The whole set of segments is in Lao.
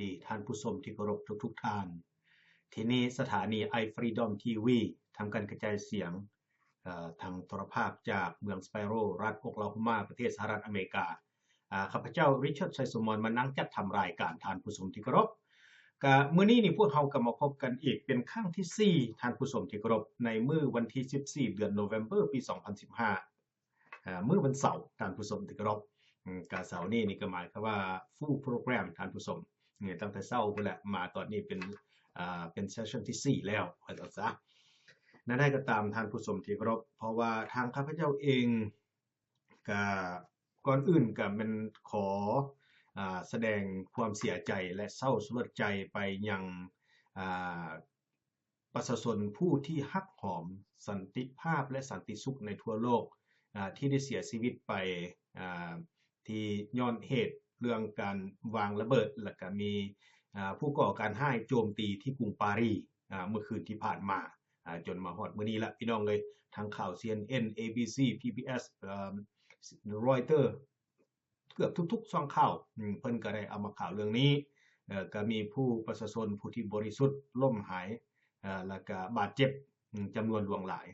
ດີທ່ານຜູ້ຊົມທີ່ເຄົາລົບທຸກໆທ່ານ. ທີ່ນີ້ສະຖານີ iFreedom ທີ ວີ ທຳການກະຈາຍສຽງ ເອີ ທາງໂທລະພາບຈາກເມືອງ Spiro ລັດ Oklahoma ປະເທດສະຫະລັດອາເມລິກາ. ອາ ຂ້າພະເຈົ້າ Richard ໄຊສົມມອນ ມານັ່ງຈັດທຳລາຍການ ທ່ານຜູ້ຊົມທີ່ເຄົາລົບ. ກະມື້ນີ້ນີ້ພວກເຮົາກໍມາພົບກັນອີກເປັນຄັ້ງທີສີ່ ທ່ານຜູ້ຊົມທີ່ເຄົາລົບ ໃນມື້ວັນທີສິບສີ່ ເດືອນໂນເວັມເບີ ປີສອງພັນສິບຫ້າ ອາ ມື້ວັນເສົາ ທ່ານຜູ້ຊົມທີ່ເຄົາລົບ. ອາ ກະເສົານີ້ນີ້ກໍໝາຍຄວາມວ່າ full program ທ່ານຜູ້ຊົມ. ນີ້ຕັ້ງແຕ່ເຊົ້າພຸ້ນແຫຼະ ມາຕອນນີ້ເປັນ ອາ ເປັນ session ທີສີ່ແລ້ວ ວ່າຊັ້ນຊະ. ແນວໃດກໍຕາມ ທ່ານຜູ້ຊົມທີ່ເຄົາລົບ, ເພາະວ່າທາງຂ້າພະເຈົ້າເອງ ກະ ກ່ອນອື່ນກະແມ່ນຂໍ ອາ ສະແດງຄວາມເສຍໃຈ ແລະ ເສົ້າສະຫຼົດໃຈໄປຍັງ ອາ ປະຊາຊົນຜູ້ທີ່ຮັກຫອມສັນຕິພາບ ແລະ ສັນຕິສຸກໃນທົ່ວໂລກ ອາ ທີ່ໄດ້ເສຍຊີວິດໄປ ອາ ທີ່ຍ້ອນເຫດເລື່ອງການວາງລະເບີດ ແລະ ກະມີ ອາ ຜູ້ກໍ່ການຮ້າຍໂຈມຕີທີ່ກຸງປາຣີ ອາ ເມື່ອຄືນທີ່ຜ່ານມາ ອາ ຈົນມາຮອດມື້ນີ້ລະ ພີ່ນ້ອງເອີຍ. ທັງຂ່າວ CNN ABC BBC ເອີ Reuters ເກືອບທຸກໆຊ່ອງຂ່າວ ເພິ່ນກໍໄດ້ເອົາມາຂ່າວເລື່ອງນີ້. ເອີ ກໍມີຜູ້ປະຊາຊົນຜູ້ທີ່ບໍລິສຸດລົ້ມຫາຍ ເອີ ແລ້ວກໍບາດເຈັບ ອາ ຈຳນວນຫຼວງຫຼາຍ.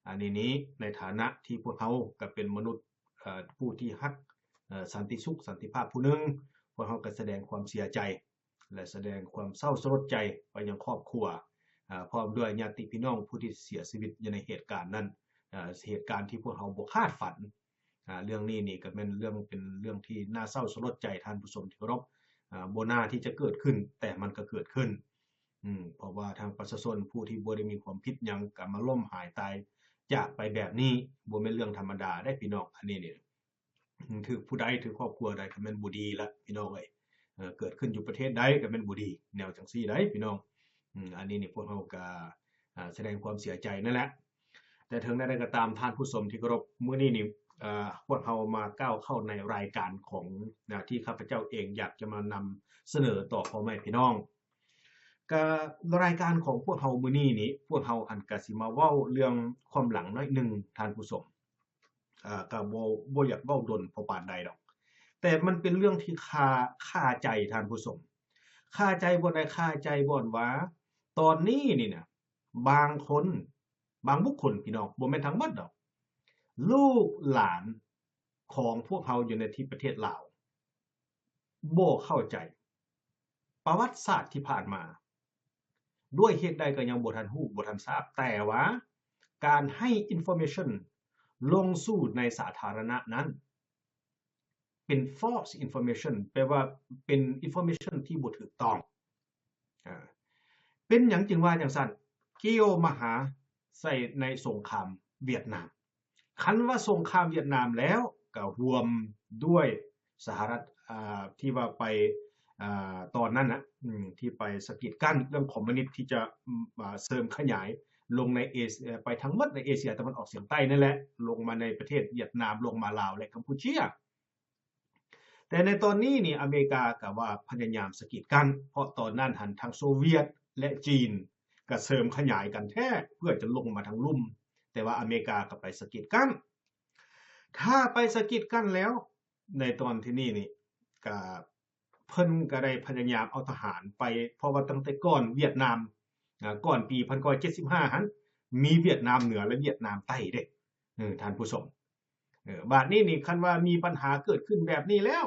ອັນນີ້ນີ້ ໃນຖານະທີ່ພວກເຮົາກໍເປັນມະນຸດ ເອີ ຜູ້ທີ່ຮັກ ເອີ ສັນຕິສຸກ ສັນຕິພາບຜູ້ໜຶ່ງ, ພວກເຮົາກໍສະແດງຄວາມເສຍໃຈ ແລະ ສະແດງຄວາມເສົ້າສະຫຼົດໃຈໄປຍັງຄອບຄົວ ອາ ພ້ອມດ້ວຍຍາດຕິພີ່ນ້ອງຜູ້ທີ່ເສຍຊີວິດຢູ່ໃນເຫດການນັ້ນ ອາ ເຫດການທີ່ພວກເຮົາບໍ່ຄາດຝັນ. ອາ ເລື່ອງນີ້ນີ້ກໍແມ່ນເລື່ອງ ເປັນເລື່ອງທີ່ໜ້າເສົ້າສະຫຼົດໃຈ ທ່ານຜູ້ຊົມທີ່ເຄົາລົບ. ອາ ບໍ່ໜ້າທີ່ຈະເກີດຂຶ້ນ ແຕ່ມັນກໍເກີດຂຶ້ນ ອືມ ເພາະວ່າທາງປະຊາຊົນຜູ້ທີ່ບໍ່ໄດ້ມີຄວາມຜິດຫຍັງ ກໍມາລົ້ມຫາຍຕາຍຈາກໄປແບບນີ້ ບໍ່ແມ່ນເລື່ອງທຳມະດາເດ້ ພີ່ນ້ອງ. ອັນນີ້ນີ້ ຖືກຜູ້ໃດ ຖືກຄອບຄົວໃດ ກໍແມ່ນບໍ່ດີລະ ພີ່ນ້ອງເອີຍ. ເກີດຂຶ້ນຢູ່ປະເທດໃດ ກໍແມ່ນບໍ່ດີ ແນວຈັ່ງຊີ້ໃດ໋ ພີ່ນ້ອງ. ອາ ອັນນີ້ນີ້ພວກເຮົາກໍ ອາ ສະແດງຄວາມເສຍໃຈນັ້ນແຫຼະ. ແຕ່ເຖິງແນວໃດກໍຕາມ ທ່ານຜູ້ຊົມທີ່ເຄົາລົບ, ມື້ນີ້ນີ້ ອາ ພວກເຮົາມາກ້າວເຂົ້າໃນລາຍການຂອງ ນະ ທີ່ຂ້າພະເຈົ້າເອງຢາກຈະມານຳສະເໜີຕໍ່ພໍ່ແມ່ພີ່ນ້ອງ. ກະລາຍການຂອງພວກເຮົາມື້ນີ້ນີ້ ພວກເຮົາອັນກະຊິມາເວົ້າເລື່ອງຄວາມຫຼັງໜ້ອຍໜຶ່ງ ທ່ານຜູ້ຊົມ. ອາ ກໍບໍ່ ບໍ່ຢາກເວົ້າດົນພໍປານໃດດອກ ແຕ່ມັນເປັນເລື່ອງທີ່ຄາ ຄາໃຈທ່ານຜູ້ຊົມ ຄາໃຈບ່ອນໃດ? ຄາໃຈບ່ອນວ່າ ຕອນນີ້ນີ້ນະ ບາງຄົນ ບາງບຸກຄົນ ພີ່ນ້ອງ ບໍ່ແມ່ນທັງໝົດດອກ ລູກຫຼານຂອງພວກເຮົາຢູ່ໃນທີ່ປະເທດລາວ ບໍ່ເຂົ້າໃຈປະຫວັດສາດທີ່ຜ່ານມາ ດ້ວຍເຫດໃດກໍຍັງບໍ່ທັນຮູ້ ບໍ່ທັນຊາບ, ແຕ່ວ່າການໃຫ້ information ລົງສູ່ໃນສາທາລະນະນັ້ນ ເປັນ false information ແປວ່າເປັນ information ທີ່ບໍ່ຖືກຕ້ອງ. ເປັນຫຍັງຈຶ່ງວ່າຈັ່ງຊັ້ນ? ກ່ຽວມາຫາໃສ່ໃນສົງຄາມຫວຽດນາມ. ຄັນວ່າສົງຄາມຫວຽດນາມແລ້ວ ກໍຮ່ວມດ້ວຍສະຫະລັດ ອາ ທີ່ວ່າໄປ ອາ ຕອນນັ້ນນະ ອາ ທີ່ໄປສະກີດກັ້ນເລື່ອງຄອມມູນິດທີ່ຈະ ອາ ເສີມຂະຫຍາຍລົງໃນເອເຊຍ ໄປທັງໝົດໃນເອເຊຍຕາເວັນອອກສຽງໃຕ້ນັ້ນແຫຼະ ລົງມາໃນປະເທດຫວຽດນາມ ລົງມາລາວ ແລະ ກຳປູເຈຍ. ແຕ່ໃນຕອນນີ້ນີ້ ອາເມລິກາກໍວ່າພະຍາຍາມສະກີດກັ້ນ ເພາະຕອນນັ້ນຫັ້ນທັງໂຊວຽດ ແລະ ຈີນກໍເສີມຂະຫຍາຍກັນແທ້ ເພື່ອຈະລົງມາທາງລຸ່ມ, ແຕ່ວ່າອາເມລິກາກໍໄປສະກີດກັ້ນ. ຖ້າໄປສະກີດກັ້ນແລ້ວ ໃນຕອນທີ່ນີ້ນີ້ ກໍ ເພິ່ນກໍໄດ້ພະຍາຍາມເອົາທະຫານໄປ ເພາະວ່າຕັ້ງແຕ່ກ່ອນຫວຽດນາມ ອາ ກ່ອນປີພັນເກົ້າຮ້ອຍເຈັດສິບຫ້າຫັ້ນ ມີຫວຽດນາມເໜືອ ແລະ ຫວຽດນາມໃຕ້ເດ້ ເອີ ທ່ານຜູ້ຊົມ. ເອີ ບາດນີ້ນີ້ ຄັນວ່າມີບັນຫາເກີດຂຶ້ນແບບນີ້ແລ້ວ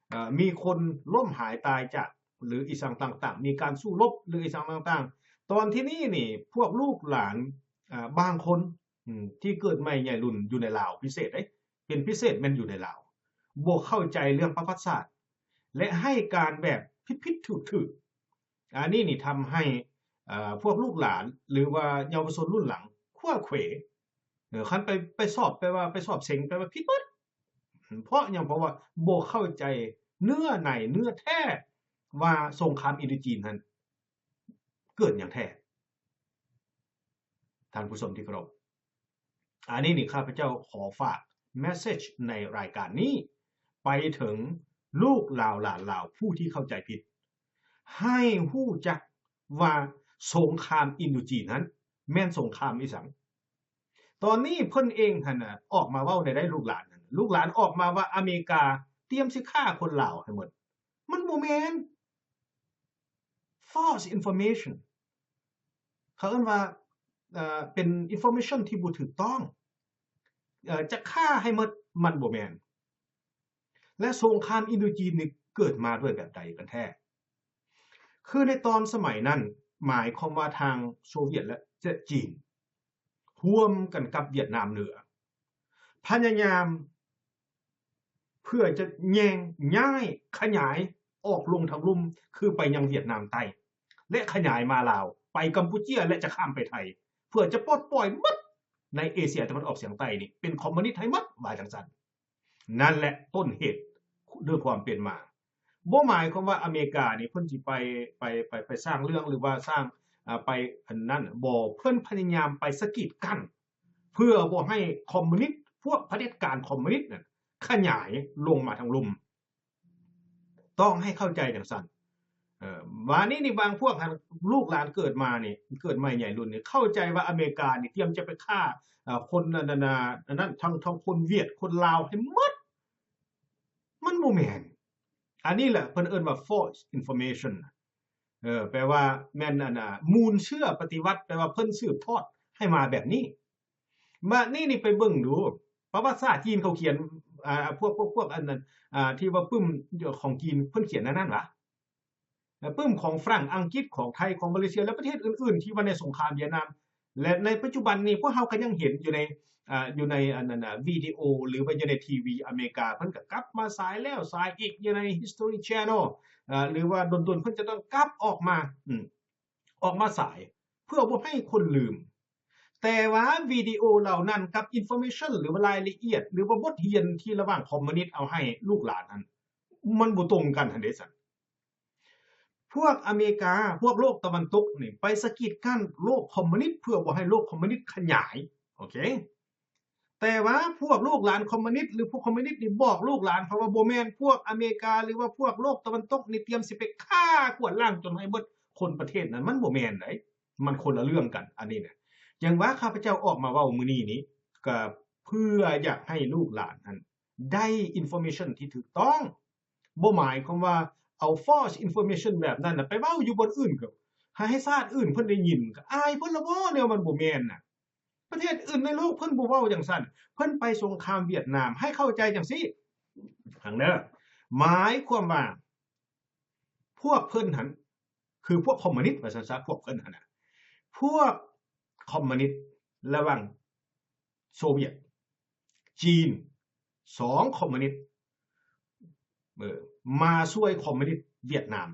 ເອີ ມີຄົນລົ້ມຫາຍຕາຍຈາກ ຫຼື ອີ່ສັງຕ່າງໆ ມີການສູ້ລົບ ຫຼື ອີ່ສັງຕ່າງໆ ຕອນທີ່ນີ້ນີ້ ພວກລູກຫຼານ ອາ ບາງຄົນ ອາ ທີ່ເກີດໃໝ່ໃຫຍ່ລຸນຢູ່ໃນລາວ ພິເສດເດ້ ເປັນພິເສດແມ່ນຢູ່ໃນລາວ ບໍ່ເຂົ້າໃຈເລື່ອງປະຫວັດສາດ ແລະ ໃຫ້ການແບບຜິດໆຖືກໆ. ອັນນີ້ນີ້ທຳໃຫ້ ເອີ ພວກລູກຫຼານ ຫຼືວ່າເຍົາວະຊົນລຸ້ນຫຼັງຂວ້າເຂວ. ເອີ ຄັນໄປ ໄປສອບ ແປວ່າໄປສອບເສັງ ແປວ່າຜິດເບິດ. ເພາະຫຍັງ? ເພາະວ່າບໍ່ເຂົ້າໃຈເນື້ອໃນເນື້ອແທ້ວ່າສົງຄາມອິນໂດຈີນຫັ້ນເກີດຫຍັງແທ້. ທ່ານຜູ້ຊົມທີ່ເຄົາລົບ, ອັນນີ້ນີ້ຂ້າພະເຈົ້າຂໍຝາກ message ໃນລາຍການນີ້ໄປເຖິງລູກລາວຫຼານລາວຜູ້ທີ່ເຂົ້າໃຈຜິດ, ໃຫ້ຮູ້ຈັກວ່າສົງຄາມອິນໂດຈີນນັ້ນແມ່ນສົງຄາມອີ່ສັງ. ຕອນນີ້ເພິ່ນເອງຫັ້ນນະ ອອກມາເວົ້າແນວໃດ ລູກຫຼານຫັ້ນ, ລູກຫຼານອອກມາວ່າອາເມລິກາຕຽມຊິຂ້າຄົນລາວໃຫ້ໝົດ. ມັນບໍ່ແມ່ນ. false information ເຂົາເອີ້ນວ່າ ເອີ ເປັນ information ທີ່ບໍ່ຖືກຕ້ອງ ເອີ ຈະຂ້າໃຫ້ໝົດ ມັນບໍ່ແມ່ນ ແລະ ສົງຄາມອິນໂດຈີນນີ້ເກີດມາດ້ວຍແບບໃດກັນແທ້? ຄືໃນຕອນສະໄໝນັ້ນ ໝາຍຄວາມວ່າທາງໂຊວຽດ ແລະ ແລະ ຈີນ ຮ່ວມກັນກັບຫວຽດນາມເໜືອ ພະຍາຍາມເພື່ອຈະແຍ່ງຍ້າຍຂະຫຍາຍອອກລົງທາງລຸ່ມ ຄືໄປຍັງຫວຽດນາມໃຕ້ ແລະ ຂະຫຍາຍມາລາວ ໄປກຳປູເຈຍ ແລະ ຈະຂ້າມໄປໄທ ເພື່ອຈະປົດປ່ອຍໝົດໃນເອເຊຍຕາເວັນອອກສຽງໃຕ້ນີ້ ເປັນຄອມມູນິດໃຫ້ໝົດ ວ່າຈັ່ງຊັ້ນ. ນັ້ນແຫຼະຕົ້ນເຫດເລື່ອງຄວາມເປັນມາ. ບໍ່ໝາຍຄວາມວ່າອາເມລິການີ້ເພິ່ນຊິໄປ ໄປ ໄປ ໄປສ້າງເລື່ອງ ຫຼືວ່າສ້າງ ອາ ໄປອັນນັ້ນ ບໍ່, ເພິ່ນພະຍາຍາມໄປສະກີດກັ້ນ ເພື່ອບໍ່ໃຫ້ຄອມມູນິດ ພວກຜະເດັດການຄອມມູນິດນັ້ນຂະຫຍາຍລົງມາທາງລຸ່ມ. ຕ້ອງໃຫ້ເຂົ້າໃຈຈັ່ງຊັ້ນ. ເອີ ບາດນີ້ນີ້ບາງພວກຫັ້ນ ລູກຫຼານເກີດມານີ້ ເກີດໃໝ່ໃຫຍ່ລຸນນີ້ ເຂົ້າໃຈວ່າອາເມລິການີ້ຕຽມຈະໄປຂ້າ ເອີ ຄົນອັນນັ້ນ ອັນນັ້ນ ທັງ ທັງຄົນຫວຽດ ຄົນລາວໃຫ້ໝົດ. ມັນບໍ່ແມ່ນ. ອັນນີ້ແຫຼະເພິ່ນເອີ້ນວ່າ false information ເອີ ແປວ່າແມ່ນອັນນ່າ ມູນເຊື້ອປະຕິວັດ ແປວ່າເພິ່ນສືບທອດໃຫ້ມາແບບນີ້. ບາດນີ້ນີ້ໄປເບິ່ງດູ ປະຫວັດສາດຈີນເຂົາຂຽນ ອາ ພວກ ພວກ ພວກອັນນັ້ນ ອາ ທີ່ວ່າປຶ້ມຂອງຈີນເພິ່ນຂຽນແນວນັ້ນຫວາ? ປຶ້ມຂອງຝຣັ່ງ, ອັງກິດ, ຂອງໄທ, ຂອງມາເລເຊຍ ແລະ ປະເທດອື່ນໆ ທີ່ວ່າໃນສົງຄາມຫວຽດນາມ ແລະ ໃນປັດຈຸບັນນີ້ ພວກເຮົາກໍຍັງເຫັນຢູ່ໃນ ອາ ຢູ່ໃນອັນນັ້ນນະ ວິດີໂອ ຫຼືວ່າຢູ່ໃນທີວີອາເມລິກາ ເພິ່ນກໍກັບມາສາຍແລ້ວສາຍອີກ ຢູ່ໃນ History Channel ອາ ຫຼືວ່າດົນໆ ເພິ່ນຈະຕ້ອງກັບອອກມາ ອືມ ອອກມາສາຍ ເພື່ອບໍ່ໃຫ້ຄົນລືມ. ແຕ່ວ່າວິດີໂອເຫຼົ່ານັ້ນກັບ information ຫຼືວ່າລາຍລະອຽດ ຫຼືວ່າບົດຮຽນທີ່ລະຫວ່າງຄອມມູນິດເອົາໃຫ້ລູກຫຼານນັ້ນ ມັນບໍ່ຕົງກັນຫັ້ນເດຊັ້ນ. ພວກອາເມລິກາ ພວກໂລກຕາເວັນຕົກນີ້ ໄປສະກີດກັ້ນໂລກຄອມມູນິດ ເພື່ອບໍ່ໃຫ້ໂລກຄອມມູນິດຂະຫຍາຍ ໂອເຄ. ແຕ່ວ່າພວກລູກຫຼານຄອມມູນິດ ຫຼື ພວກຄອມມູນິດນີ້ບອກລູກຫຼານເຂົາວ່າ ບໍ່ແມ່ນ ພວກອາເມລິກາ ຫຼືວ່າພວກໂລກຕາເວັນຕົກນີ້ຕຽມຊິໄປຂ້າກວາດລ້າງຈົນໃຫ້ໝົດຄົນປະເທດນັ້ນ. ມັນບໍ່ແມ່ນໃດ໋ ມັນຄົນລະເລື່ອງກັນ ອັນນີ້ນະ. ຈັ່ງວ່າຂ້າພະເຈົ້າອອກມາເວົ້າມື້ນີ້ນີ້ ກໍເພື່ອຢາກໃຫ້ລູກຫຼານຫັ້ນໄດ້ information ທີ່ຖືກຕ້ອງ. ບໍ່ໝາຍຄວາມວ່າເອົາ false information ແບບນັ້ນນະ ໄປເວົ້າຢູ່ບ່ອນອື່ນ ກໍໃຫ້ຊາດອື່ນເພິ່ນໄດ້ຍິນ ກໍອາຍເພິ່ນລະບໍ? ແນວມັນບໍ່ແມ່ນນະ. ປະເທດອື່ນໃນໂລກເພິ່ນບໍ່ເວົ້າຈັ່ງຊັ້ນ. ເພິ່ນໄປສົງຄາມຫວຽດນາມ ໃຫ້ເຂົ້າໃຈຈັ່ງຊີ້ ຟັງເດີ. ໝາຍຄວາມວ່າ ພວກເພິ່ນຫັ້ນ ຄືພວກຄອມມູນິດ ວ່າຊັ້ນຊະ ພວກເພິ່ນຫັ້ນນະ ພວກຄອມມູນິດລະຫວ່າງໂຊວຽດ ຈີນ ສອງຄອມມູນິດ ເອີ ມາຊ່ວຍຄອມມູນິດຫວຽດນາມ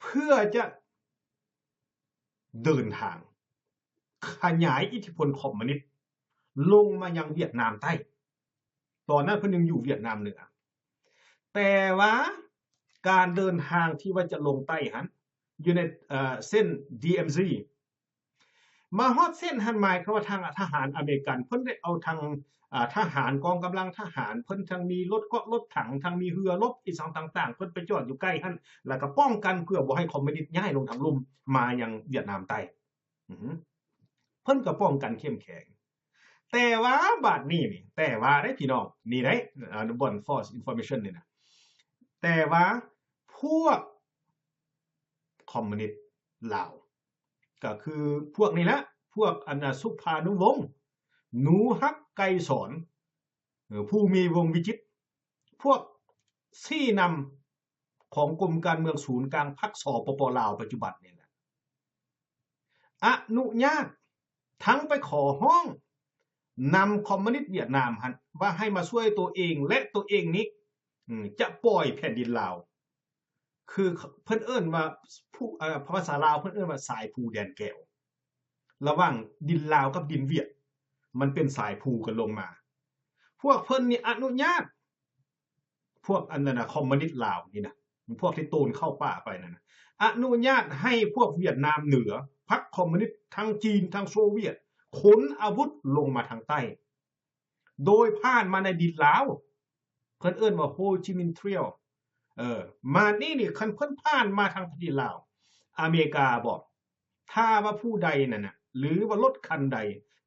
ເພື່ອຈະເດີນທາງຂະຫຍາຍອິດທິພົນຄອມມູນິດລົງມາຍັງຫວຽດນາມໃຕ້. ຕອນນັ້ນເພິ່ນຍັງຢູ່ຫວຽດນາມເໜືອ. ແຕ່ວ່າການເດີນທາງທີ່ວ່າຈະລົງໃຕ້ຫັ້ນ ຢູ່ໃນ ເອີ ເສັ້ນ DMZ ມາຮອດເສັ້ນຫັ້ນ ໝາຍຄວາມວ່າທາງທະຫານອາເມລິກັນ ເພິ່ນໄດ້ເອົາທັງ ອາ ທະຫານ ກອງກຳລັງທະຫານ ເພິ່ນທັງມີລົດເກາະລົດຖັງ ທັງມີເຮືອລົບອີ່ສັງຕ່າງໆ ເພິ່ນໄປຈອດຢູ່ໃກ້ຫັ້ນ ແລ້ວກໍປ້ອງກັນເພື່ອບໍ່ໃຫ້ຄອມມູນິດຍ້າຍລົງທາງລຸ່ມມາຍັງຫວຽດນາມໃຕ້. ອື ເພິ່ນກໍປ້ອງກັນເຂັ້ມແຂງ. ແຕ່ວ່າບາດນີ້ນີ້ ແຕ່ວ່າເດ້ພີ່ນ້ອງ ນີ້ເດ້ ອາ ບ່ອນ false information ນີ້ນະ ແຕ່ວ່າພວກຄອມມູນິດລາວ ກໍຄືພວກນີ້ລະ ພວກອັນນ່າ ສຸພານຸວົງ ໜູຮັກ ໄກສອນ ເອີ ພູມີ ວົງວິຈິດ ພວກຊີ້ນຳຂອງກົມການເມືອງສູນກາງພັກ ສປປ ລາວ ປັດຈຸບັນນີ້ນະ ອະນຸຍາດ ທັງໄປຂໍຮ້ອງນຳຄອມມູນິດຫວຽດນາມຫັ້ນ ວ່າໃຫ້ມາຊ່ວຍຕົວເອງ ແລະ ຕົວເອງນີ້ ອື ຈະປ່ອຍແຜ່ນດິນລາວ ຄືເພິ່ນເອີ້ນວ່າ ຜູ້ ເອີ ພາສາລາວເພິ່ນເອີ້ນວ່າສາຍພູແດນແກ້ວ ລະຫວ່າງດິນລາວກັບດິນຫວຽດ ມັນເປັນສາຍພູກັນລົງມາ. ພວກເພິ່ນນີ້ອະນຸຍາດ ພວກອັນນັ້ນນະ ຄອມມູນິດລາວນີ້ນະ ພວກທີ່ໂຕນເຂົ້າປ່າໄປນັ້ນນະ ອະນຸຍາດໃຫ້ພວກຫວຽດນາມເໜືອ ພັກຄອມມູນິດ ທັງຈີນ ທັງໂຊວຽດ ຂົນອາວຸດລົງມາທາງໃຕ້ ໂດຍຜ່ານມາໃນດິນລາວ ເພິ່ນເອີ້ນວ່າ Ho Chi Minh Trail ເອີ ມານີ້ນີ້ ຄັນເພິ່ນຜ່ານມາທາງປະເທດລາວ ອາເມລິກາບອກ ຖ້າວ່າຜູ້ໃດນັ້ນນະ ຫຼືວ່າລົດຄັນໃດ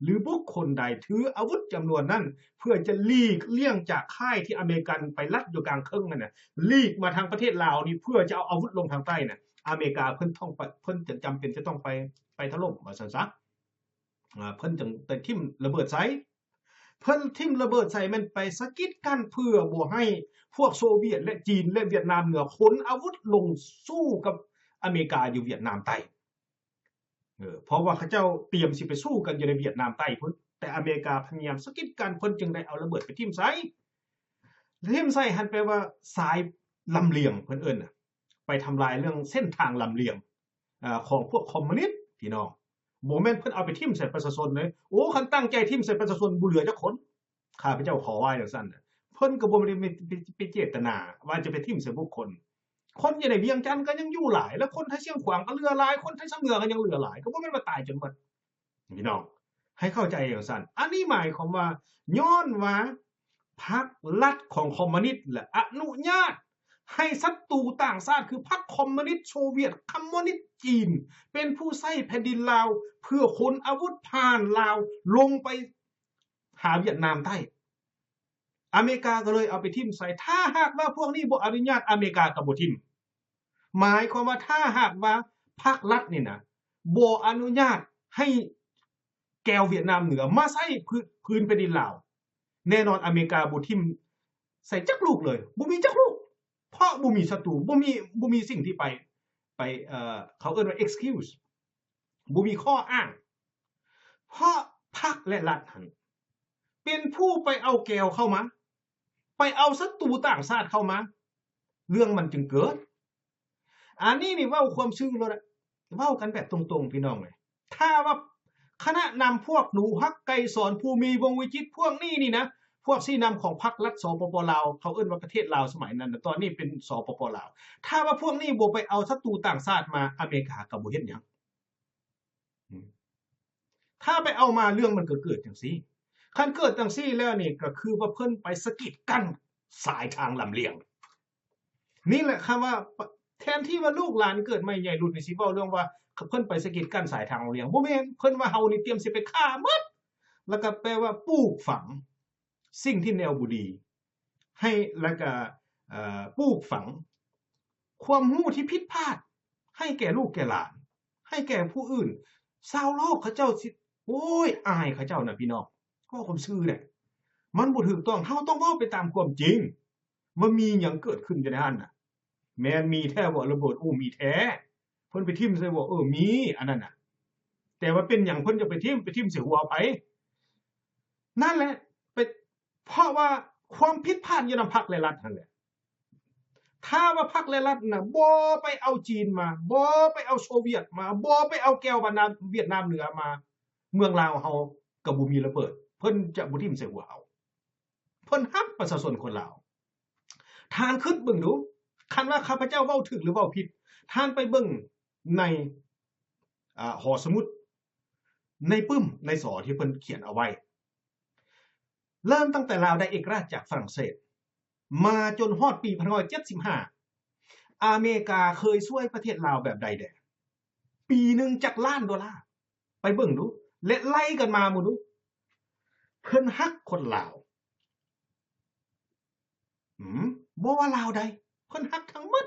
ຫຼືບຸກຄົນໃດ ຖືອາວຸດຈຳນວນນັ້ນ ເພື່ອຈະຫຼີກລ່ຽງຈາກຄ້າຍທີ່ອາເມລິກັນໄປລັດຢູ່ກາງເຄິ່ງນັ້ນນະ ຫຼີກມາທາງປະເທດລາວນີ້ ເພື່ອຈະເອົາອາວຸດລົງທາງໃຕ້ນະ ອາເມລິກາເພິ່ນຕ້ອງໄປ ເພິ່ນຈະຈຳເປັນຈະຕ້ອງໄປ ໄປຖະຫຼົ່ມວ່າຊັ້ນຊະ. ອາ ເພິ່ນຈຶ່ງໄດ້ຖິ້ມລະເບີດໃສ່ ເພິ່ນຖິ້ມລະເບີດໃສ່ແມ່ນໄປສະກິດກັ້ນເພື່ອບໍ່ໃຫ້ພວກໂຊວຽດ ແລະ ຈີນ ແລະ ຫວຽດນາມເໜືອຂົນອາວຸດລົງສູ້ກັບອາເມລິກາຢູ່ຫວຽດນາມໃຕ້. ເອີ ເພາະວ່າເຂົາເຈົ້າຕຽມຊິໄປສູ້ກັນຢູ່ໃນຫວຽດນາມໃຕ້ພຸ້ນ ແຕ່ອາເມລິກາພະຍາຍາມສະກິດກັ້ນ ເພິ່ນຈຶ່ງໄດ້ເອົາລະເບີດໄປຖິ້ມໃສ່. ຖິ້ມໃສ່ຫັ້ນແປວ່າສາຍລຳລຽງ ເພິ່ນເອີ້ນນະ ໄປທຳລາຍເລື່ອງເສັ້ນທາງລຳລຽງ ອາ ຂອງພວກຄອມມູນິດພີ່ນ້ອງ. ບໍ່ແມ່ນເພິ່ນເອົາໄປຖິ້ມໃສ່ປະຊາຊົນເດ້. ໂອ້ ຄັນຕັ້ງໃຈຖິ້ມໃສ່ປະຊາຊົນບໍ່ເຫຼືອຈັກຄົນ. ຂ້າພະເຈົ້າຂໍວ່າຈັ່ງຊັ້ນນະ. ເພິ່ນກໍບໍ່ໄດ້ມີ ໄປ ໄປເຈດຕະນາວ່າຈະໄປຖິ້ມໃສ່ບຸກຄົນ. ຄົນຢູ່ໃນວຽງຈັນກໍຍັງຢູ່ຫຼາຍ ແລະ ຄົນໄທຊຽງຂວາງກໍເຫຼືອຫຼາຍ ຄົນໄທຊຳເໜືອກໍຍັງເຫຼືອຫຼາຍ ກໍບໍ່ແມ່ນວ່າຕາຍຈົນໝົດພີ່ນ້ອງ ໃຫ້ເຂົ້າໃຈຈັ່ງຊັ້ນ. ອັນນີ້ໝາຍຄວາມວ່າ ຍ້ອນວ່າພັກລັດຂອງຄອມມູນິດ ແລະ ອະນຸຍາດໃຫ້ສັດຕູຕ່າງຊາດ ຄືພັກຄອມມູນິດໂຊວຽດ ຄອມມູນິດຈີນ ເປັນຜູ້ໃຊ້ແຜ່ນດິນລາວ ເພື່ອຂົນອາວຸດຜ່ານລາວລົງໄປ ຫາຫວຽດນາມໃຕ້. ອາເມລິກາກໍເລີຍເອົາໄປຖິ້ມໃສ່. ຖ້າຫາກວ່າພວກນີ້ບໍ່ອະນຸຍາດ ອາເມລິກາກໍບໍ່ຖິ້ມ. ໝາຍຄວາມວ່າ ຖ້າຫາກວ່າພັກລັດນີ້ນະ ບໍ່ອະນຸຍາດໃຫ້ແກວຫວຽດນາມເໜືອມາໃຊ້ພື້ນ ພື້ນແຜ່ນດິນລາວ ແນ່ນອນອາເມລິກາບໍ່ຖິ້ມໃສ່ຈັກລູກເລີຍ. ບໍ່ມີຈັກລູກ. ເພາະບໍ່ມີສັດຕູ ບໍ່ມີ ບໍ່ມີສິ່ງທີ່ໄປ ໄປ ເອີ ເຂົາເອີ້ນວ່າ excuse ບໍ່ມີຂໍ້ອ້າງ ເພາະພັກ ແລະ ລັດຫັ້ນ ເປັນຜູ້ໄປເອົາແກວເຂົ້າມາ ໄປເອົາສັດຕູຕ່າງຊາດເຂົ້າມາ ເລື່ອງມັນຈຶ່ງເກີດ. ອັນນີ້ນີ້ເວົ້າຄວາມຊື່ໂລດ ເວົ້າກັນແບບຕົງໆ ພີ່ນ້ອງເອີຍ. ຖ້າວ່າຄະນະນຳພວກໜູ ຮັກ ໄກສອນ ພູມີ ວົງວິຈິດ ພວກນີ້ນີ້ນະ ພວກຊີ້ນຳຂອງພັກລັດ ສປປ ລາວ ເຂົາເອີ້ນວ່າປະເທດລາວສະໄໝນັ້ນນະ ຕອນນີ້ເປັນ ສປປ ລາວ. ຖ້າວ່າພວກນີ້ບໍ່ໄປເອົາສັດຕູຕ່າງຊາດມາ ອາເມລິກາກໍບໍ່ເຮັດຫຍັງ. ອືມ ຖ້າໄປເອົາມາ ເລື່ອງມັນກໍເກີດຈັ່ງຊີ້. ຄັນເກີດຈັ່ງຊີ້ແລ້ວນີ້ ກໍຄືວ່າເພິ່ນໄປສະກິດກັ້ນສາຍທາງລຳລຽງ. ນີ້ແຫຼະຄຳວ່າ ແທນທີ່ວ່າລູກຫຼານເກີດໃໝ່ໃຫຍ່ລຸ້ນນີ້ຊິເວົ້າເລື່ອງວ່າເພິ່ນໄປສະກິດກັ້ນສາຍທາງລຳລຽງ. ບໍ່ແມ່ນ, ເພິ່ນວ່າເຮົານີ້ຕຽມຊິໄປຂ້າໝົດ ແລ້ວກໍແປວ່າປູກຝັງສິ່ງທີ່ແນວບໍ່ດີ ໃຫ້ ແລ້ວກໍ ເອີ ປູກຝັງຄວາມຮູ້ທີ່ຜິດພາດໃຫ້ແກ່ລູກແກ່ຫຼານ ໃຫ້ແກ່ຜູ້ອື່ນ. ຊາວໂລກເຂົາເຈົ້າຊິ ໂອ້ຍ ອາຍເຂົາເຈົ້ານະພີ່ນ້ອງ. ເວົ້າຄວາມຊື່ແຫຼະ ມັນບໍ່ຖືກຕ້ອງ. ເຮົາຕ້ອງເວົ້າໄປຕາມຄວາມຈິງ ວ່າມີຫຍັງເກີດຂຶ້ນຢູ່ໃນຫັ້ນນະ. ແມ່ນມີແທ້ບໍ່ລະເບີດ? ໂອ້ ມີແທ້. ເພິ່ນໄປຖິ້ມໃສ່ບໍ່? ເອີ ມີ ອັນນັ້ນນະ. ແຕ່ວ່າເປັນຫຍັງເພິ່ນຈະໄປຖິ້ມ? ໄປຖິ້ມໃສ່ຫົວໃຜ? ນັ້ນແຫຼະ ໄປ ເພາະວ່າຄວາມຜິດພາດຢູ່ນຳພັກ ແລະ ລັດຫັ້ນແຫຼະ. ຖ້າວ່າພັກ ແລະ ລັດນະ ບໍ່ໄປເອົາຈີນມາ, ບໍ່ໄປເອົາໂຊວຽດມາ, ບໍ່ໄປເອົາແກວຫວຽດນາມ ຫວຽດນາມເໜືອມາ, ເມືອງລາວເຮົາກໍບໍ່ມີລະເບີດ. ເພິ່ນຈະບໍ່ຖິ້ມໃສ່ຫົວເຮົາ. ເພິ່ນຮັກປະຊາຊົນຄົນລາວ. ທ່ານຄິດເບິ່ງດູ, ຄັນວ່າຂ້າພະເຈົ້າເວົ້າຖືກ ຫຼື ເວົ້າຜິດ, ທ່ານໄປເບິ່ງໃນ ອາ ຫໍສະໝຸດ ໃນປຶ້ມ ໃນສໍທີ່ເພິ່ນຂຽນເອົາໄວ້. ເລີ່ມຕັ້ງແຕ່ລາວໄດ້ເອກະລາດຈາກຝຣັ່ງເສດ ມາຈົນຮອດປີພັນເກົ້າຮ້ອຍເຈັດສິບຫ້າ ອາເມລິກາເຄີຍຊ່ວຍປະເທດລາວແບບໃດແດ່? ປີໜຶ່ງຈັກລ້ານໂດລາ? ໄປເບິ່ງດູ ແລະ ໄລ່ກັນມາເບິ່ງດູ. ເພິ່ນຮັກຄົນລາວ. ອືມ ບໍ່ວ່າລາວໃດ ເພິ່ນຮັກທັງໝົດ.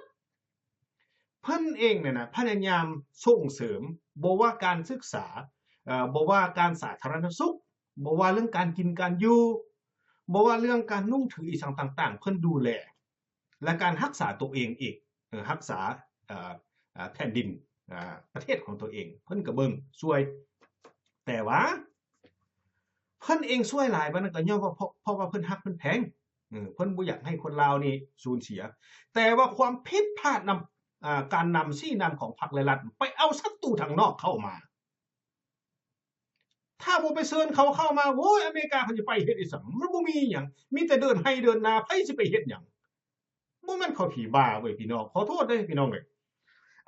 ເພິ່ນເອງນີ້ນະ ພະຍາຍາມສົ່ງເສີມ ບໍ່ວ່າການສຶກສາ, ເອີ ບໍ່ວ່າການສາທາລະນະສຸກ, ບໍ່ວ່າເລື່ອງການກິນການຢູ່, ບໍ່ວ່າເລື່ອງການນຸ່ງຖືອີ່ສັງຕ່າງໆ ເພິ່ນດູແລ ແລະ ການຮັກສາໂຕເອງອີກ, ເອີ ຮັກສາ ເອີ ເອີ ແຜ່ນດິນ ເອີ ປະເທດຂອງໂຕເອງ ເພິ່ນກໍເບິ່ງຊ່ວຍ. ແຕ່ວ່າເພິ່ນເອງຊ່ວຍຫຼາຍປານນັ້ນ ກໍຍ້ອນວ່າ ເພາະ ເພາະວ່າເພິ່ນຮັກເພິ່ນແພງ, ເອີ ເພິ່ນບໍ່ຢາກໃຫ້ຄົນລາວນີ້ສູນເສຍ. ແຕ່ວ່າຄວາມຜິດພາດນຳ ອາ ການນຳຊີ້ນຳຂອງພັກ ແລະ ລັດ ໄປເອົາສັດຕູທາງນອກເຂົ້າມາ. ຖ້າບໍ່ໄປເຊີນເຂົາເຂົ້າມາ ໂອ້ຍ ອາເມລິກາເພິ່ນຊິໄປເຮັດອີ່ສັງ? ມັນບໍ່ມີຫຍັງ, ມີແຕ່ເດີນໄຮ່ເດີນນາ, ໃຜຊິໄປເຮັດຫຍັງ? ບໍ່ແມ່ນເຂົາຜີບ້າເວີຍພີ່ນ້ອງ, ຂໍໂທດເດີພີ່ນ້ອງເອີຍ.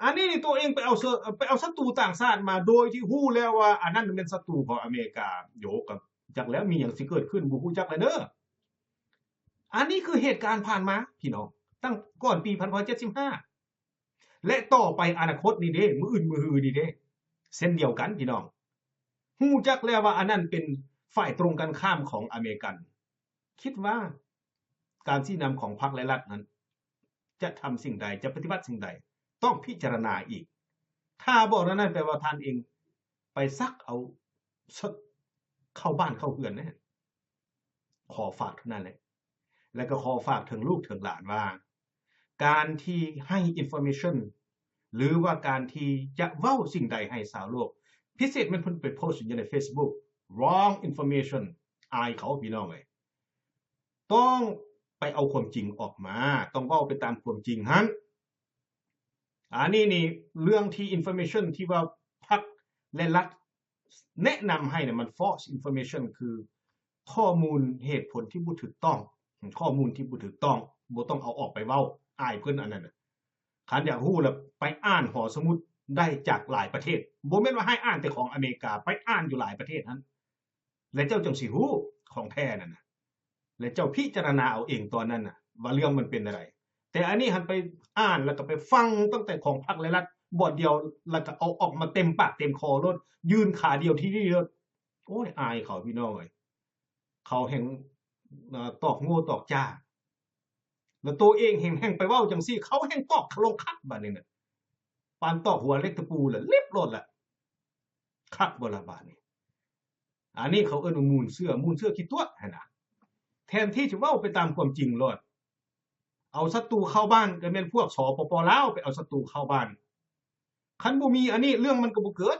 ອັນນີ້ນີ້ຕົວເອງໄປເອົາ ໄປເອົາສັດຕູຕ່າງຊາດມາ ໂດຍທີ່ຮູ້ແລ້ວວ່າອັນນັ້ນແມ່ນສັດຕູຂອງອາເມລິກາ. ໂຢ ກໍຈັກແລ້ວ ມີຫຍັງຊິເກີດຂຶ້ນ ບໍ່ຮູ້ຈັກແລ້ວເດີ. ອັນນີ້ຄືເຫດການຜ່ານມາພີ່ນ້ອງ, ຕັ້ງກ່ອນປີພັນເກົ້າຮ້ອຍເຈັດສິບຫ້າ ແລະ ຕໍ່ໄປອະນາຄົດນີ້ເດ້, ມື້ອື່ນມື້ຮືນີ້ເດ້ ເຊັ່ນດຽວກັນພີ່ນ້ອງ. ຮູ້ຈັກແລ້ວວ່າອັນນັ້ນເປັນຝ່າຍຕົງກັນຂ້າມຂອງອາເມລິກັນ. ຄິດວ່າການຊີ້ນຳຂອງພັກ ແລະ ລັດນັ້ນ ຈະທຳສິ່ງໃດ, ຈະປະຕິບັດສິ່ງໃດ, ຕ້ອງພິຈາລະນາອີກ. ຖ້າບໍ່ນັ້ນ ແປວ່າທ່ານເອງໄປຊັກເອົາ ເຂົ້າບ້ານເຂົ້າເຮືອນເດ້. ຂໍຝາກເທົ່ານັ້ນແຫຼະ ແລະກໍຂໍຝາກເຖິງລູກເຖິງຫຼານວ່າ ການທີ່ໃຫ້ information ຫຼືວ່າການທີ່ຈະເວົ້າສິ່ງໃດໃຫ້ຊາວໂລກ ພິເສດແມ່ນເພິ່ນໄປໂພສຢູ່ໃນ Facebook wrong information ອາຍເຂົາພີ່ນ້ອງເອີຍ. ຕ້ອງໄປເອົາຄວາມຈິງອອກມາ, ຕ້ອງເວົ້າໄປຕາມຄວາມຈິງຫັ້ນ. ອັນນີ້ນີ້ເລື່ອງທີ່ information ທີ່ວ່າພັກ ແລະ ລັດແນະນຳໃຫ້ນະ ມັນ false information ຄືຂໍ້ມູນເຫດຜົນທີ່ບໍ່ຖືກຕ້ອງ, ຂໍ້ມູນທີ່ບໍ່ຖືກຕ້ອງ ບໍ່ຕ້ອງເອົາອອກໄປເວົ້າ ອາຍເພິ່ນອັນນັ້ນນະ. ຄັນຢາກຮູ້ລະໄປອ່ານຫໍສະໝຸດໄດ້ຈາກຫຼາຍປະເທດ, ບໍ່ແມ່ນວ່າໃຫ້ອ່ານແຕ່ຂອງອາເມລິກາ, ໄປອ່ານຢູ່ຫຼາຍປະເທດຫັ້ນ ແລະເຈົ້າຈັ່ງຊິຮູ້ຂອງແທ້ນັ້ນນະ ແລະເຈົ້າພິຈາລະນາເອົາເອງຕອນນັ້ນນະ ວ່າເລື່ອງມັນເປັນແນວໃດ. ແຕ່ອັນນີ້ຫັ້ນໄປອ່ານ ແລ້ວກໍໄປຟັງຕັ້ງແຕ່ຂອງພັກ ແລະ ລັດບ່ອນດຽວ ແລ້ວກໍເອົາອອກມາເຕັມປາກເຕັມຄໍໂລດ, ຍື່ນຂາດຽວທີດຽວໂລດ. ໂອ້ຍ ອາຍເຂົາພີ່ນ້ອງເອີຍ, ເຂົາແຮ່ງ ເອີ ຕອກໂງ່ຕອກຈ້າ ແລ້ວໂຕເອງແຮ່ງ ແຮ່ງໄປເວົ້າຈັ່ງຊີ້ ເຂົາແຮ່ງຕອກຂະລົງຄັກບາດນີ້ນະ, ປານຕອກຫົວເຫຼັກຕະປູລະ ເລັບໂລດລະ. ຄັກບໍ່ລະບາດນີ້? ອັນນີ້ເຂົາເອີ້ນວ່າມູນເຊື້ອ, ມູນເຊື້ອຂີ້ຕົວະຫັ້ນນະ. ແທນທີ່ຈະເວົ້າໄປຕາມຄວາມຈິງໂລດ, ເອົາສັດຕູເຂົ້າບ້ານ ກໍແມ່ນພວກ ສປປ ລາວ ໄປເອົາສັດຕູເຂົ້າບ້ານ. ຄັນບໍ່ມີອັນນີ້ ເລື່ອງມັນກໍບໍ່ເກີດ.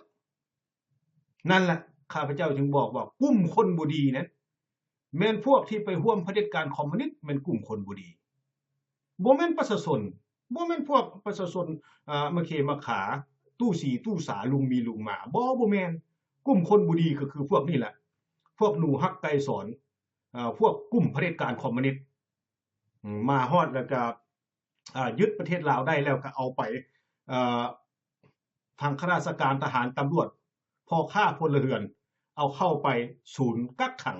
ນັ້ນແຫຼະ ຂ້າພະເຈົ້າຈຶ່ງບອກວ່າກຸ່ມຄົນບໍ່ດີນັ້ນ ແມ່ນພວກທີ່ໄປຮ່ວມຜະເດັດການຄອມມູນິດ ແມ່ນກຸ່ມຄົນບໍ່ດີ, ບໍ່ແມ່ນປະຊາຊົນ, ບໍ່ແມ່ນພວກປະຊາຊົນ ອາ ມາເຄມາຂາ ຕູ້ສີຕູ້ສາ ລຸງມີລຸງມາ, ບໍ່, ບໍ່ແມ່ນ. ກຸ່ມຄົນບໍ່ດີກໍຄືພວກນີ້ແຫຼະ, ພວກໜູຮັກໄກສອນ, ອາ ພວກກຸ່ມຜະເດັດການຄອມມູນິດ. ອາ ມາຮອດແລ້ວກໍ ອາ ຍຶດປະເທດລາວໄດ້ແລ້ວກໍເອົາໄປ ເອີ ທາງຂ້າລາຊະການ, ທະຫານ, ຕຳຫຼວດ, ພໍ່ຄ້າ, ພົນລະເຮືອນ ເອົາເຂົ້າໄປສູນກັກຂັງ,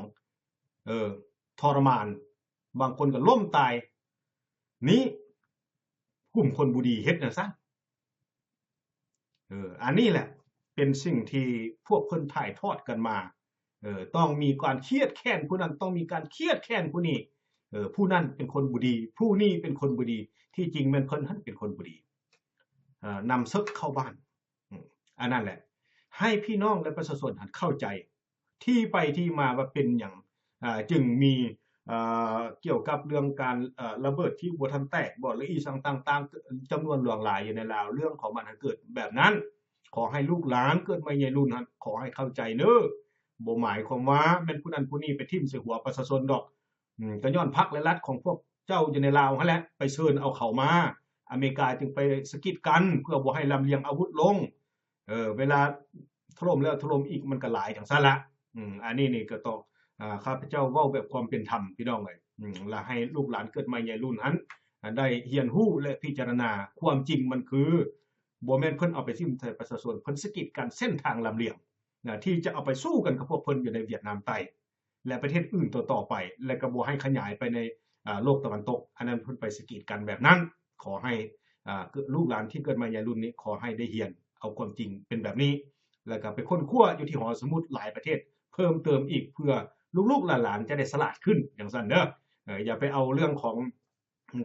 ເອີ ທໍລະມານ, ບາງຄົນກໍລົ້ມຕາຍ. ນີ້ ກຸ່ມຄົນບໍ່ດີເຮັດຈັ່ງຊັ້ນ. ເອີ ອັນນີ້ແຫຼະເປັນສິ່ງທີ່ພວກເພິ່ນຖ່າຍທອດກັນມາ. ເອີ ຕ້ອງມີການຄຽດແຄ້ນຜູ້ນັ້ນ, ຕ້ອງມີການຄຽດແຄ້ນຜູ້ນີ້. ເອີ ຜູ້ນັ້ນເປັນຄົນບໍ່ດີ, ຜູ້ນີ້ເປັນຄົນບໍ່ດີ, ທີ່ຈິງແມ່ນເພິ່ນຫັ້ນເປັນຄົນບໍ່ດີ. ເອີ ນຳເສິກເຂົ້າບ້ານ. ອາ ອັນນັ້ນແຫຼະ ໃຫ້ພີ່ນ້ອງ ແລະ ປະຊາຊົນຫັ້ນເຂົ້າໃຈ ທີ່ໄປທີ່ມາວ່າເປັນຫຍັງ ອາ ຈຶ່ງມີ ເອີ ກ່ຽວກັບເລື່ອງການ ເອີ ລະເບີດທີ່ບໍ່ທັນແຕກບໍ ຫຼື ອີ່ຫຍັງຕ່າງໆ ຈຳນວນຫຼວງຫຼາຍຢູ່ໃນລາວ. ເລື່ອງຂອງມັນເກີດແບບນັ້ນ. ຂໍໃຫ້ລູກຫຼານເກີດໃໝ່ໃຫຍ່ລຸ້ນຫັ້ນ ຂໍໃຫ້ເຂົ້າໃຈເດີ. ບໍ່ໝາຍຄວາມວ່າແມ່ນຜູ້ນັ້ນຜູ້ນີ້ໄປຖິ້ມໃສ່ຫົວປະຊາຊົນດອກ. ອືມ ກໍຍ້ອນພັກ ແລະ ລັດຂອງພວກເຈົ້າຢູ່ໃນລາວຫັ້ນແຫຼະ ໄປເຊີນເອົາເຂົາມາ. ອາເມລິກາຈຶ່ງໄປສະກິດກັ້ນ ເພື່ອບໍ່ໃຫ້ລຳລຽງອາວຸດລົງ. ເອີ ເວລາຖະຫຼົ່ມແລ້ວຖະຫຼົ່ມອີກ ມັນກໍຫຼາຍຈັ່ງຊັ້ນລະ. ອືມ ອັນນີ້ນີ້ກໍຕ້ອງ ອາ ຂ້າພະເຈົ້າເວົ້າແບບຄວາມເປັນທຳ ພີ່ນ້ອງເອີຍ. ອືມ ລະໃຫ້ລູກຫຼານເກີດໃໝ່ໃຫຍ່ລຸ້ນຫັ້ນ ອາ ໄດ້ຮຽນຮູ້ ແລະ ພິຈາລະນາ. ຄວາມຈິງມັນຄື ບໍ່ແມ່ນເພິ່ນເອົາໄປຖິ້ມໃສ່ປະຊາຊົນ, ເພິ່ນສະກິດກັ້ນເສັ້ນທາງລຳລຽງນະ ທີ່ຈະເອົາໄປສູ້ກັນກັບພວກເພິ່ນຢູ່ໃນຫວຽດນາມໃຕ້ ແລະ ປະເທດອື່ນຕໍ່ໆໄປ ແລະ ກໍບໍ່ໃຫ້ຂະຫຍາຍໄປໃນ ອາ ໂລກຕາເວັນຕົກ. ອັນນັ້ນເພິ່ນໄປສະກີດກັນແບບນັ້ນ. ຂໍໃຫ້ ອາ ລູກຫຼານທີ່ເກີດໃໝ່ໃນລຸ້ນນີ້ ຂໍໃຫ້ໄດ້ຮຽນເອົາຄວາມຈິງເປັນແບບນີ້ ແລ້ວກໍໄປຄົ້ນຄວ້າຢູ່ທີ່ຫໍສະໝຸດຫຼາຍປະເທດເພີ່ມເຕີມອີກ ເພື່ອລູກໆຫຼານໆຈະໄດ້ສະຫຼາດຂຶ້ນ ຈັ່ງຊັ້ນເດີ. ເອີ ຢ່າໄປເອົາເລື່ອງຂອງ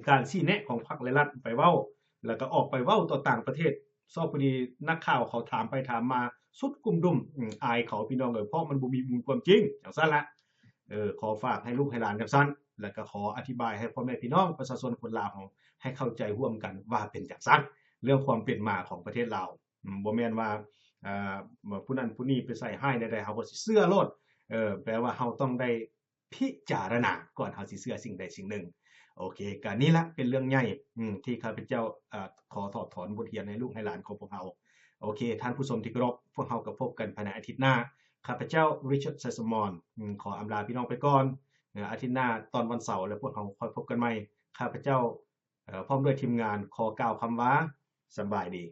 ການຊີ້ແນະຂອງພັກ ແລະ ລັດໄປເວົ້າ ແລ້ວກໍອອກໄປເວົ້າຕໍ່ຕ່າງປະເທດ. ຊອບພໍດີນັກຂ່າວເຂົາຖາມໄປຖາມມາສຸດກຸ້ມດຸ້ມ ອາຍເຂົາ ພີ່ນ້ອງເອີຍ, ເພາະມັນບໍ່ມີມູນຄວາມຈິງ ຈັ່ງຊັ້ນລະ. ເອີ ຂໍຝາກໃຫ້ລູກໃຫ້ຫຼານຈັ່ງຊັ້ນ ແລ້ວກໍຂໍອະທິບາຍໃຫ້ພໍ່ແມ່ພີ່ນ້ອງປະຊາຊົນຄົນລາວເຮົາໃຫ້ເຂົ້າໃຈຮ່ວມກັນວ່າເປັນຈັ່ງຊັ້ນ. ເລື່ອງຄວາມເປັນມາຂອງປະເທດລາວ ອືມ ບໍ່ແມ່ນວ່າ ເອີ ຜູ້ນັ້ນຜູ້ນີ້ໄປໃສ່ຮ້າຍແນວໃດ ເຮົາກໍຊິເຊື່ອໂລດ. ເອີ ແປວ່າເຮົາຕ້ອງໄດ້ ພິຈາລະນາກ່ອນເຮົາຊິເຊື່ອສິ່ງໃດສິ່ງໜຶ່ງ. ໂອເຄ ກະນີ້ລະເປັນເລື່ອງໃຫຍ່ ອືມ ທີ່ຂ້າພະເຈົ້າ ເອີ ຂໍຖອດຖອນບົດຮຽນໃຫ້ລູກໃຫ້ຫຼານຂອງພວກເຮົາ. ໂອເຄ ທ່ານຜູ້ຊົມທີ່ເຄົາລົບ, ພວກເຮົາກໍພົບກັນພາຍໃນອາທິດໜ້າ. ຂ້າພະເຈົ້າ Richard ໄຊສະໝອນ ອືມ ຂໍອຳລາພີ່ນ້ອງໄປກ່ອນ. ເອີ ອາທິດໜ້າຕອນວັນເສົາ ແລ້ວພວກເຮົາຄ່ອຍພົບກັນໃໝ່. ຂ້າພະເຈົ້າ ເອີ ພ້ອມດ້ວຍທີມງານ ຂໍກ່າວຄຳວ່າ ສະບາຍດີ.